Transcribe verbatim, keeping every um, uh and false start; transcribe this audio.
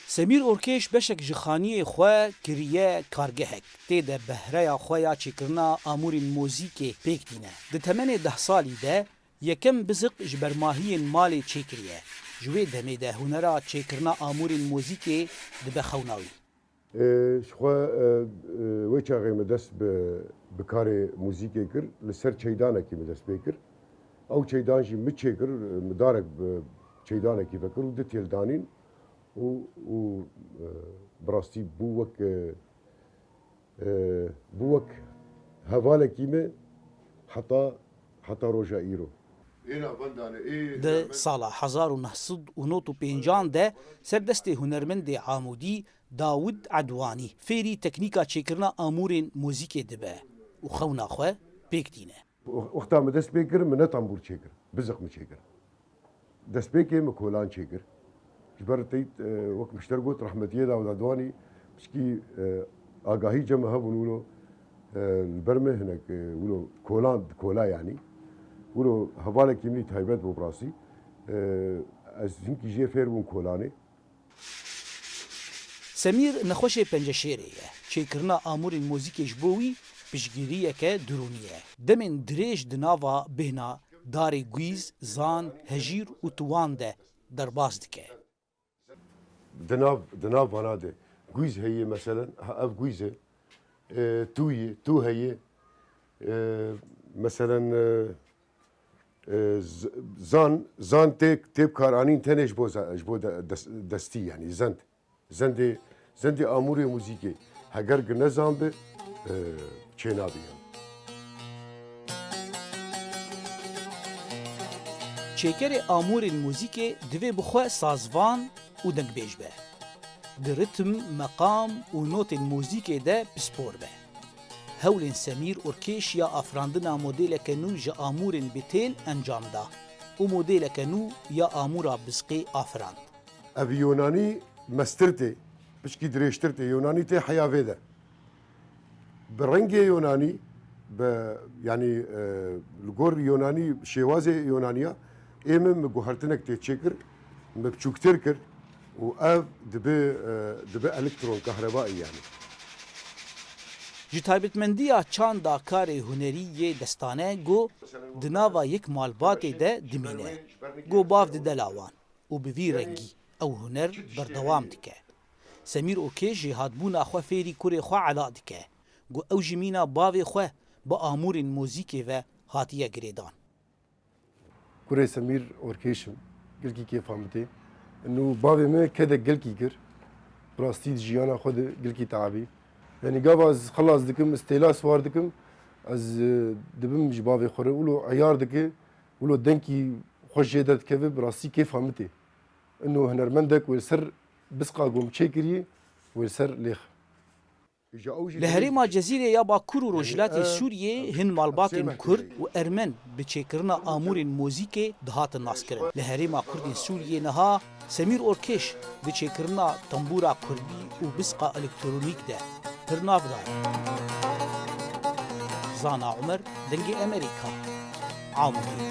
Semîr Orkêş beşek ji xaniyê xwe kiriye kargehek. Tê de behreya xwe ya çêkirina amûrên muzîkê pêk tîne. Di temenê deh salî de yekem biziq ji bermahiyên malê çêkiriye. Ji wê demê de hunera çêkirina amûrên muzîkê dibe xewna wî. E, ji xwe, e, e, wê çaxê min dest bi, bi karê muzîkê kir, li ser çeydanekî min dest pê kir. Ew çeydan jî min çêkir, min darek bi çeydanekî vekir û di têl danîn û, û, e, bi rastî bû wek, e, e, bû wek hevalekî min heta, heta roja îro. Di sala hezar û neh sed û nod û pêncan de ser destê hunermendê Amûdî Dawid Edwanî fêrî teknîka çêkirina amûrên muzîkê dibe û xewna xwe pêk tîne. Wexta min dest pê kir, min ne tembûr çêkir, biziq min çêkir. Destpêkê min kolan çêkir. Ji ber teyt, e, wek mişter got, rehmetiyê Dawid Edwanî, pişkî, e, agahî cem hebûn wilo, e, li ber min hinek, e, wilo kolan, kola yanî. Wilo hevalekî min taybet bû bi rastî. E, ez hinkî jê fêr bûm kolanê. Semîr nexweşê penceşêrê ye. Çêkirina amûrên muzîkê ji bo wî piştgiriyeke dirûnî ye. Demên dirêj di nava bêhna darê gwîz, zan, hejîr û tiwan de derbas dike. Di nav, di nav vana de gwîz heye, meselen, ha, ev gwîz e, e, tû ye, tû heye, e, meselen, e, e, z-, zan, zan tê, tê bikaranîn tenê ji bo za-, ji bo de-, des-, destî, yanî zend. Zendê, zendê amûrê muzîkê. Heger gi ne zan be, e, çênabe yanî. Çêkerê amûrên muzîkê divê bi xwe sazvan û dengbêj be. Di ritm, meqam û notên muzîkê de pispor be. Hewlên Semîr Orkêş ya afirandina modêleke nû ji amûrên bêtêl encam da û modêleke nû ya amûra bizqê afirand. Ev Yonanî mestir tê, pişkî dirêjtir tê. Yonanî tê heya vê de. Bi rengê Yonanî, bi, yanî, e, li gor Yonanî, şêwazê Yonaniya, ê min, min guhertinek tê çêkir, min biçûktir kir û ev dibe, e, dibe elektron, kahrebayî yanî. Ji taybetmendiya çanda karê hunerî yê destane ku di nava yek malbatê de dimîne, ku bav dide lawan. Û bi vî rengî ew huner berdewam dike. Semîr Okê jêhatbûna xwe fêrî kurê xwe Ela dike, ku ew jî mîna bavê xwe bi amûrên muzîkê ve hatiye girêdan. Kurê Semîr Orkêş im, gelkî kêfa min tê. Nû bavê min kedek gelkî kir. Bi rastî di jiyana xwe de gelkî teabî. Yanî gava ez xilas dikim, ez têla siwar dikim, ez, e, dibim ji bavê xwe re. Wilo eyar dike, wilo dengkî xweş jê derdikeve, bi rastî kêfa min tê. Ino hunermendek wê li ser bisqa gom çêkirî, wê li ser lêx. Li herêma Cezîrê ya Bakur û Rojhilatê Sûriyê hin malbatên Kurd û Ermen bi çêkirina amûrên muzîkê dihatin naskirin. Li herêma Kurdên Sûriyê niha Semîr Orkêş di çêkirina tembûra kurdî û bisqa elektronîk de pir navdar e. Zana Umer, Dengê Emerîka, Amûdê.